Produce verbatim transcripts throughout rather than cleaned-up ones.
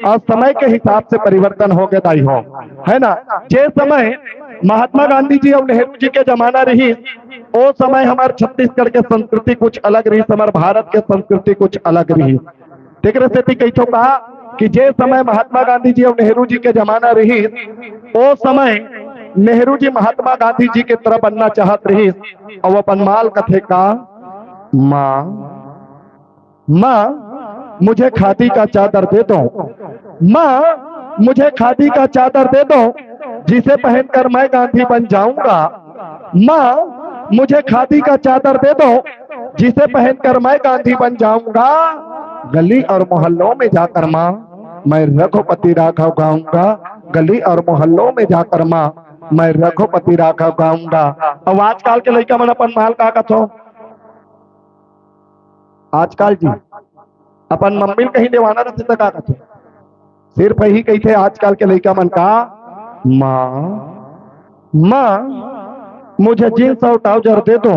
अउ समय के हिसाब से परिवर्तन हो गे दाई हो, है ना? जे समय महात्मा गांधी जी अउ नेहरू जी के जमाना रहिस, ओ समय हमर छत्तीसगढ़ के संस्कृति कुछ अलग रहिस, हमर भारत के संस्कृति कुछ अलग रहिस। तेकरे सेती कहिथों का कि जे समय महात्मा गांधी जी अउ नेहरू जी के जमाना रहिस, ओ समय नेहरू जी महात्मा गांधी जी के तरह बनना चाहत रहिस, अउ अपन माँ ल कथे का, माँ, माँ, मुझे खादी का चादर दे दो। माँ, मुझे खादी का चादर दे दो, जिसे पहनकर मैं गांधी बन जाऊंगा। माँ, मुझे खादी का चादर दे दो, जिसे पहनकर मैं गांधी बन जाऊंगा। गली और मोहल्लों में जाकर माँ, मैं रघुपति राघव गाऊंगा। गली और मोहल्लों में जाकर माँ, मैं रघुपति राघव गाऊंगा। अउ आजकल के लइका मन अपन माँ ल का कथों? आजकल जी, अपन मम्मी ल कहीं लेवाना रहिथे त का कथे? सिर्फ यही कहिथे आजकल के लइका मन का, माँ, माँ, मुझे जींस और ट्राउजर दे दो।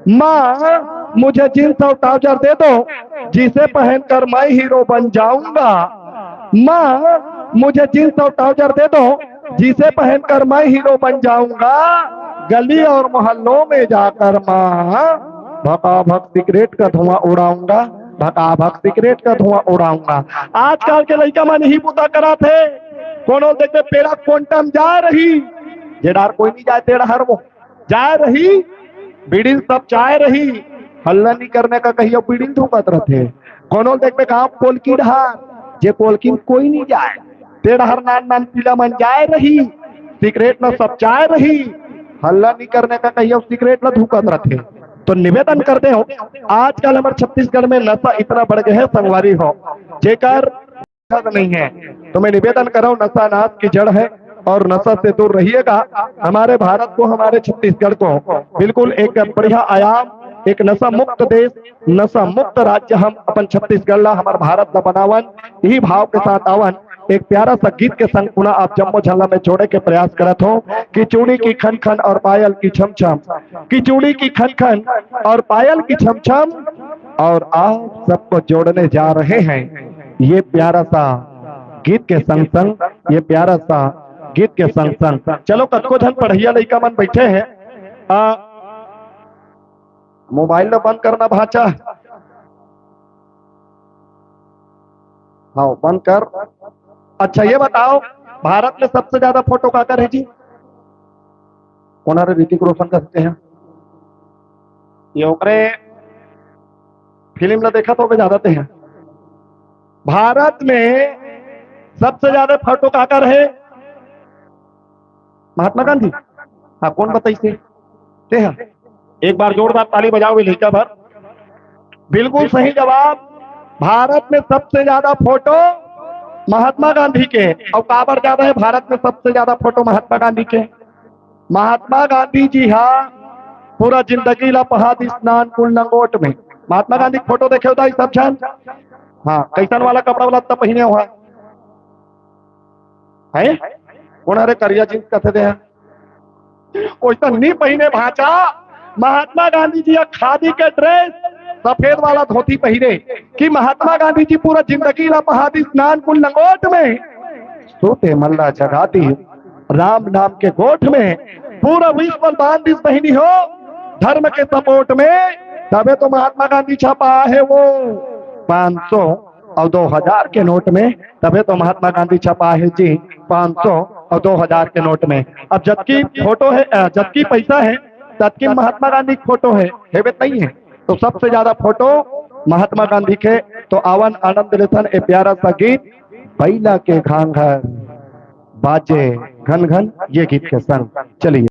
माँ, मुझे जींस और ट्राउजर दे दो, जिसे पहनकर मैं हीरो बन जाऊंगा। माँ, मुझे जींस और ट्राउजर दे दो, जिसे पहनकर मैं हीरो बन जाऊंगा। गली और मोहल्लों में जाकर माँ, भकाभक सिगरेट का धुआं उड़ाऊंगा, भकाभक सिगरेट का धुआं उड़ाऊंगा। आजकल के लइका मन यही बुता करथे। कोनो ल देखबे पेरा कोंटा म जाय रही, जे डहर कोई नहीं जाय ते डहर वो जाय रही, बीड़ी ल सपचाय रही, हल्ला नहीं करने का कहियो बीड़ी ल धुकत रथे। कोनो ल देखबे गाँव कोलकी डहर, जे कोलकी म कोई नहीं जाय, ते डहर नान नान पीला मन जाय रही, सिगरेट ल सपचाय रही, हल्ला नहीं करने का कहियो सिगरेट ल धुकत रथे। तो निवेदन करते हो, आजकल हमर छत्तीसगढ़ में नशा इतना बढ़ गया है संगवारी हो, जेकर नहीं है। तो मैं निवेदन कर रहा हूँ, नशा नाश की जड़ है और नशा से दूर रहिएगा। हमारे भारत को, हमारे छत्तीसगढ़ को बिल्कुल एक बढ़िया आयाम, एक नशा मुक्त देश, नशा मुक्त राज्य हम अपन छत्तीसगढ़ ला, हमर भारत ला बनावन, यही भाव के साथ आवन। एक प्यारा सा गीत के संग पुनः आप जम्मो झन ला मैं जोड़े के प्रयास करत हों कि चूड़ी की खन खन और पायल की छम छम, कि चूड़ी की खन खन और पायल की छम छम, और आप सबको जोड़ने जा रहे हैं ये प्यारा सा गीत के संग संग, ये प्यारा सा गीत के संग संग। चलो, कतको झन पढ़इया लइका मन बैठे हैं, आ, मोबाइल ला बंद करना भांचा। हाँ, बंद कर। अच्छा, ये बताओ, भारत में सबसे ज्यादा फोटो काकर हे जी? कोन हरे? ऋतिक रोशन कथे तेहा। ये ओकरे फिल्म ला देखत होबे ज्यादा तेहा। भारत में सबसे ज्यादा फोटो काकर हे? महात्मा गांधी। हाँ, कोन बताइसे? तेहा। एक बार जोरदार ताली बजाओ लइका भर। बिल्कुल सही जवाब। भारत में सबसे ज्यादा फोटो महात्मा गांधी के। अउ काबर ज्यादा हे भारत में सबसे ज्यादा फोटो महात्मा गांधी के? महात्मा गांधी जी हा पूरा जिंदगी ला पहा दिस नान कुन लंगोट में। महात्मा गांधी के फोटो देखे हो दाई सब झन? हाँ, कइसन वाला कपड़ा लत्ता पहिने हुआ है? कोन हरे? करिया जींस कथे तेहा। ओइसन नी पहिने भांचा। महात्मा गांधी जी हा खादी के ड्रेस, सफेद वाला धोती पहिरे, कि महात्मा गांधी जी पूरा जिंदगी ला पहा दिस नान कुन लंगोट में। सोते मन ला जगा दिस राम नाम के गोठ में, पूरा विश्व बांध दिस बहिनी हो धर्म के सपोर्ट में। तभे तो महात्मा गांधी छपा हे वो पाँच सौ अउ दो हजार के नोट में, तभे तो महात्मा गांधी छपा हे जी पाँच सौ अउ दो हजार के नोट में। अब जतकी फोटो हे, अ, जतकी पैसा हे, ततकी महात्मा गांधी के फोटो हे, हेबे त नहीं हे। तो सबसे ज्यादा फोटो महात्मा गांधी के। तो आवन आनंद लेथन ए प्यारा सा गीत, बइला के घांघर बाजे घन घन, ये गीत के संग। चलिए।